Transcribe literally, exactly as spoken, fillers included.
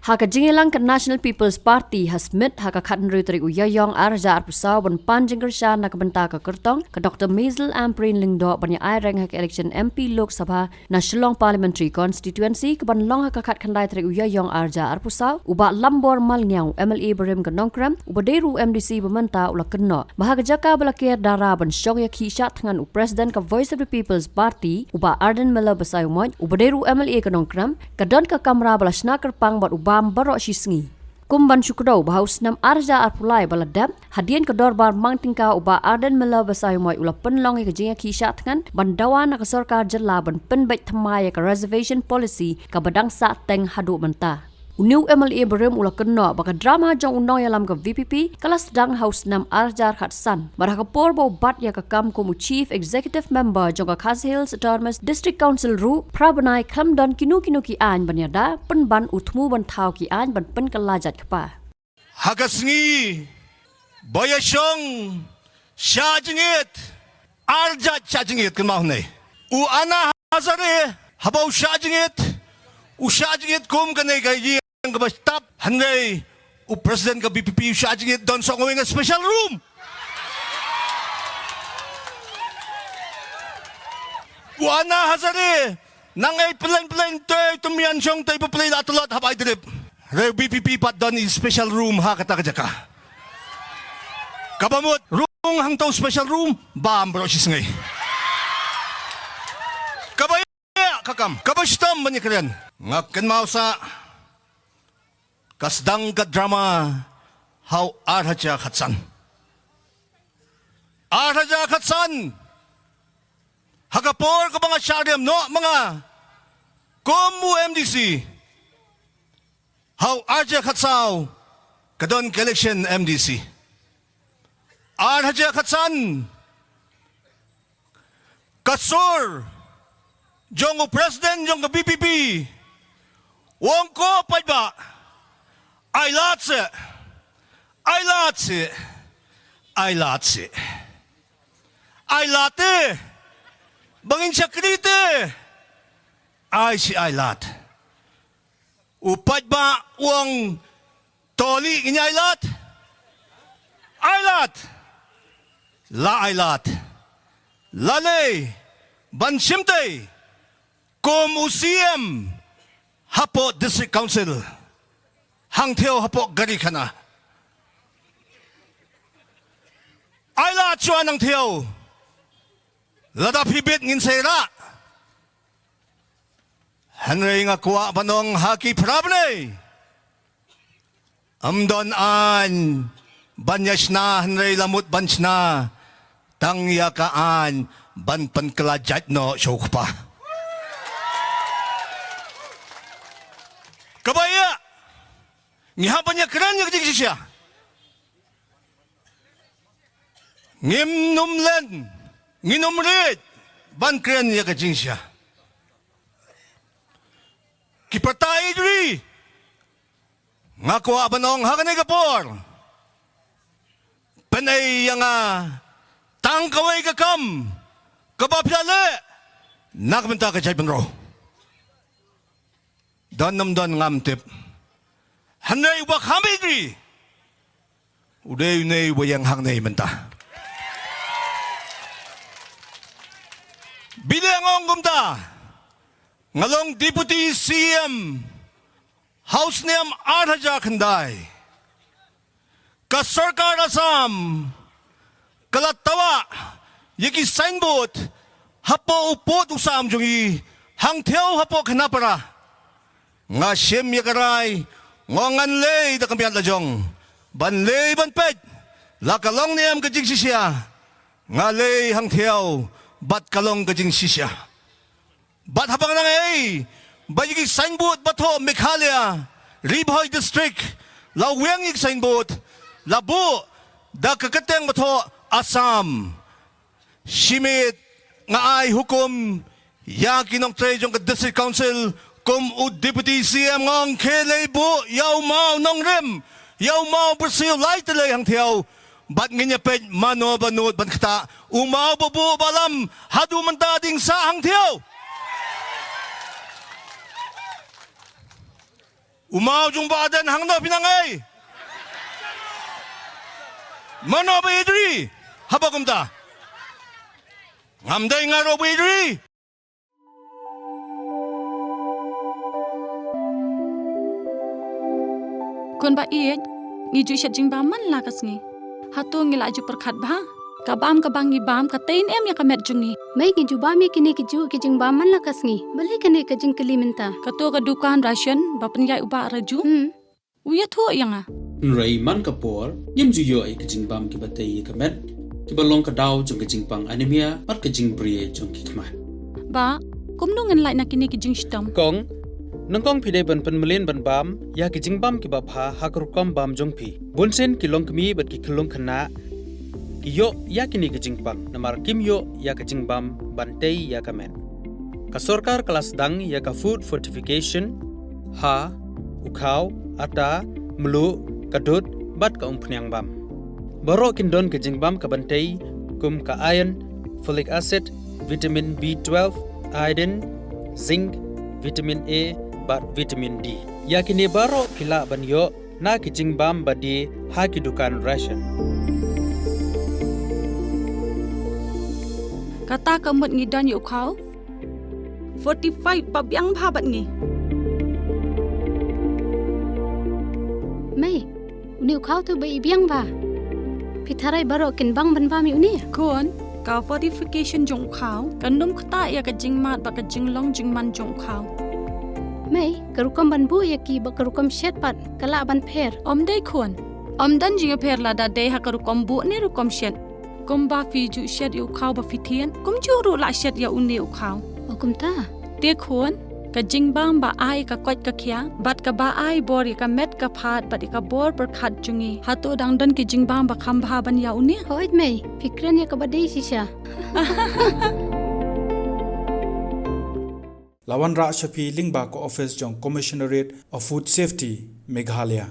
Ha ka jingïalang ka National People's Party ha Smit ha ka khathynriew tarik u Ïaïong arhajar arphew saw ban pan jingkyrshan na ka bynta ka kyrtong ka Doctor Maisel Ampareen Lyngdoh ban ïa aireng ha ka election M P Lok Sabha na Shillong Parliamentary Constituency ka ban long ha ka khatkhyndai tarik u Ïaïong arhajar arphew saw, u Bah Lambor Malngiang, u M L A barim ka Nongkrem, uba dei ruh u M D C ba mynta, u la kynnoh ba ha ka jaka ba la ker dara ban shong ïakhih shah thngan u President ka Voice of the People's Party, u Bah Ardent Miller Basaiawmoit, uba dei ruh u M L A ka Nongkrem, ka don ka kamra ba la shna kyrpang bad u bam baroh shi sngi. Kum ban shu kdew ba ha u snem arhajar arphew lai ba la dep, hadien ka dorbar mang tyngka, u Bah Ardent Miller Basaiawmoit u la pynlong ïa ka jingïakhih shah thngan ban dawa na ka sorkar jylla ban pynbeit thymmai ïa ka reservation policy kaba dang sah teng haduh mynta. Une u M L A barim u la kynnoh ba ka drama jong u nongïalam ka V P P ka la sdang ha u snem arhajar khatsan, bad ha ka por ba u bat ïa ka kam kum u Chief Executive Member jong ka Khasi Hills Autonomous District Council ruh, phra bnai khlem don kino kino ki aiñ ban ïada, pynban u thmu ban thaw ki aiñ ban pynkylla jait kpa. Ha ka sngi ba ïa shong shah jingit, ar jait shah jingit kynmaw hangne. U Anna Hazare haba u shah jingit, u shah jingit kum kane ka ïing kaba stap, hynrei u President ka V P P u shah jingit don song wing a special room. U Anna Hazare nang ei pyllein pyllein te, te mian shong te, pyllein la tlot hap Aïtrip. Re V P P pat don i special room ha kata ka jaka. Kaba mut rung hangto special room bam baroh shi sngi. Kaba ïa ka kam kaba shitom ban ïakren. Nga kynmaw sa ka sdang ka drama ha u arhajar khatsan. Arhajar khatsan. Ha ka por kaba nga shah riam noh ma nga kum u M D C. Ha u arhajar khatsaw ka don ka election M D C. Arhajar khatsan ka sur jong u President jong ka V P P u ong ko paidbah, ai lad seh, ai lad seh, ai lad seh. Ai lad te, ba ngin shakri te. Ai shi ai lad. U paidbah u ong to lei ngin ai lad. Ai lad. La ai lad. La lei ban shim tei kum u C M hapoh District Council. Hang thew hapoh gari khana. Ai lad shuwa nang thew. Lada phi bit ngin sei rah. Hynrei nga kwah ban ong ha ki phra bnai. Ym don aiñ ban ïa shna hynrei la mut ban shna tang ïa ka aiñ ban pynkylla jait noh sha u kpa. Kaba ïa ngi hap ban ïa kren ïa ka jingshisha. Ngim num len, ngim num rit ban kren ïa ka jingshisha. Ki pyrta ri, nga kwah ban ong ha kane ka por, pynei ïa nga tang kawei ka kam kaba phi la leh na ka bynta ka jaitbynriew. Don ym don ngam tip. Hynrei uba kham ri u dei une uba ïeng hangne mynta. Bad nga ong kumta, nga long Deputy C M ha u snem ar hajar khyndai. Ka sorkar Assam ka la tawah ïa ki signboard hapoh u pud u sam jong ngi hangtiew hapoh Khanapara. Nga shim ïa ka rai, nga ong ngan leit da ka miat la jong ban leit ban peit la ka long ne em ka jingshisha. Nga leit hangtiew bad ka long ka jingshisha. Bad haba nga nang ei ba ïa ki signboard ba thoh Meghalaya, Ri Bhoi District, la weng ïa ki signboard, la buh da ka kyrteng ba thoh Assam. Shimet nga ai hukum ïa ki nongtrei jong ka District Council kum u Deputy C M, nga ong khie leit buh ïa u maw nongrim, ïa u maw byrsiw, leit te leit hangtiew. Bad ngin ïa peit mano ba nud ban ktah, u maw ba buh ba lam haduh mynta dang sah hangtiew. U maw jong Bah Ardent hangno phi nang ei? Mano ba ïeit ri haba kumta? Ngam dei nga ruh ba ïeit ri. Khun ba ïeit, ngi ju shet jingbam man la ka sngi. Hato ngi la ju pyrkhat bha? Ka bam kaba ngi bam ka tei ne em ïa ka met jong ngi? Mei, ngi ju bam ïa kine ki juh ki jingbam man la ka sngi. Balei kane ka jingkylli mynta? Kato ka dukan ration ba pynïaid u Bah Raju. Hmm. U ïathuh ïa nga. Hynrei man ka por, ngim ju ïoh ïa ki jingbam kiba tei ïa ka met, kiba long ka daw jong ka jingpang anemia, bad ka jingbri jong ki khmat. Bah, kumno ngan lait na kine ki jingshitom? Kong, nyngkong phi dei ban pynmlien ban bam ïa ki jingbam kiba bha ha ka rukom bam jong phi. Bunsien ki longkmie bad ki khyllung khynnah ki ïoh ïa kine ki jingpang, namar kim ïoh ïa ka jingbam ban tei ïa ka met. Ka sorkar ka la sdang ïa ka food fortification ha u khaw, ata, mluh, ka dud, bad ka umphniang bam. Baroh kin don ka jingbam ka ban tei, kum ka iron, folic acid, vitamin B twelve, iodine, zinc, vitamin A, bad vitamin D. Ïa kine baroh phi lah ban ïoh na ki jingbam ba die ha ki dukan ration. Kata ka mut ngi don ïa u khaw fortified ba biang bha bad ngi. Mei, une u khaw te ba i biang bha. Phi tharai baroh kin bang ban bam ïa une? Khun, ka fortification jong u khaw kan ym ktah ïa ka jingmad bad ka jinglong jingman jong u khaw. Mei, ka rukom ban buh ïa ki bad ka rukom shet pat ka lah ban pher? Ym dei khun. Ym don jingïapher lada dei ha ka rukom buh ne rukom shet. Kumba phi ju shet ïa u khaw ba phi thied, kumjuh ruh lah shet ïa une u khaw. O kumta? Te khun, ka jingbam ba ai ka koit ka khiah bad kaba ai bor ïa ka met ka phad bad ïa ka bor pyrkhat jong ngi, hato dang don ki jingbam ba kham bha ban ïa une? Hooid mei, phi kren ïa kaba dei shisha. La wanrah sha phi lyngba ka office jong Commissionerate of Food Safety, Meghalaya.